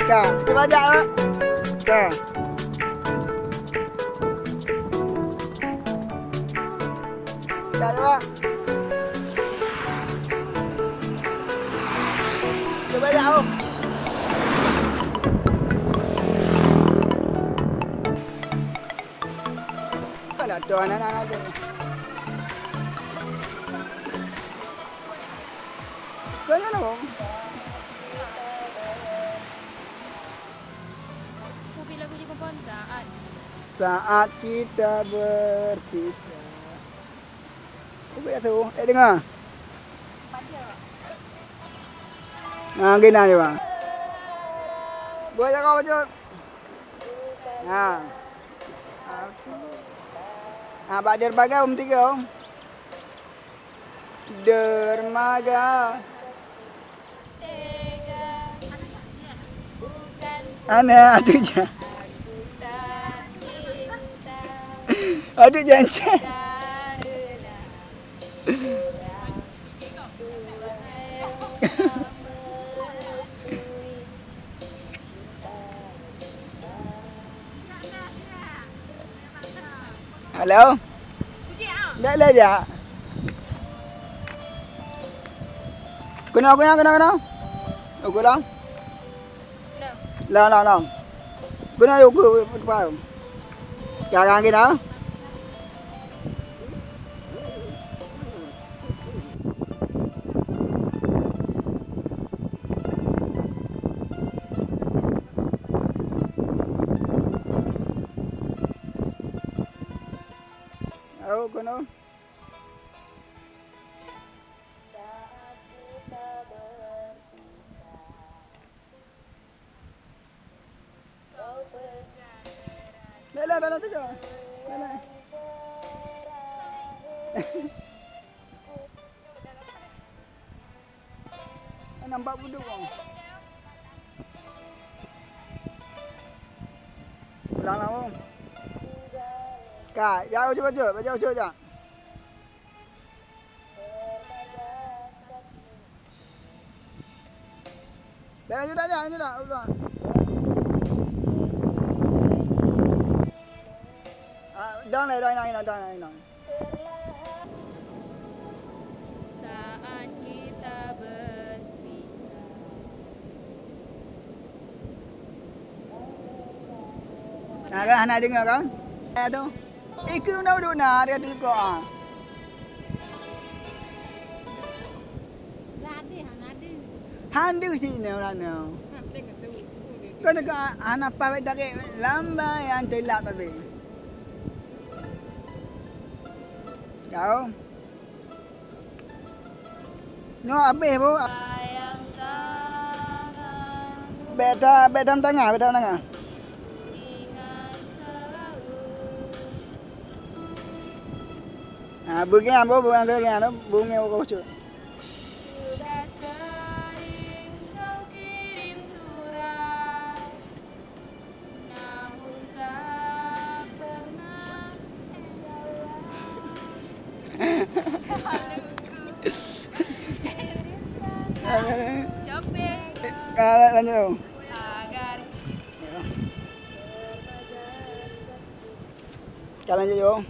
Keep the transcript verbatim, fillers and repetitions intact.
Ka, cuba jak, Mak. Ka. Ka, cuba. Cuba jak, oh. Kan ada anak-anak tu. Kau ni apa? Kupi lagu je perempuan saat. Saat kita berpisah. Kupi dah tu, eh, dengar. Pada. Ha, gina je, bang. Buat cakap bacut. Ha. Ha, bak dermaga um tiga, oh. Dermaga. Ana, aduh, ja-, aduh, jangan. Halo. Dek le jak. Keunoe, keunoe, keunoe, keunoe. Oh, keunoe. Long, long, long. Keunoe yue keu depan. Jangan keunoe. Oh, keunoe. Lé, lé, tanah tu, lé, lé. Nampak buduk, bang. Ulang lah, bang. Kak, jak ucut-ucut, jak ucut, jak. Dah, lanjut dah, lanjut dah, ulang. Ah, dang lah, dang, dang, dang, dang, dang. Saat kita berpisah. Nah, kan, hana deungoe, kan? Ayat tu. Ikeu na uduk na, dia tu kok, ah. Hana deuh sinoe ureueng nyoe. Kon ka hana paih bèk tarek lambai an teulak tapi. Kau. Nyoe abéh, Bu. Bèk ta-, bèk tam tangah, bèk tam tangah. Ah, beugèt, Bu, beugèt, beugèt, beugèt, Bu, Bu. Sudah sering kau kirim surat, namun tak pernah engkau jawab. Kalau ku kirimkan shopping. Ah, lanjut. Agar. Ka lanjut, yo.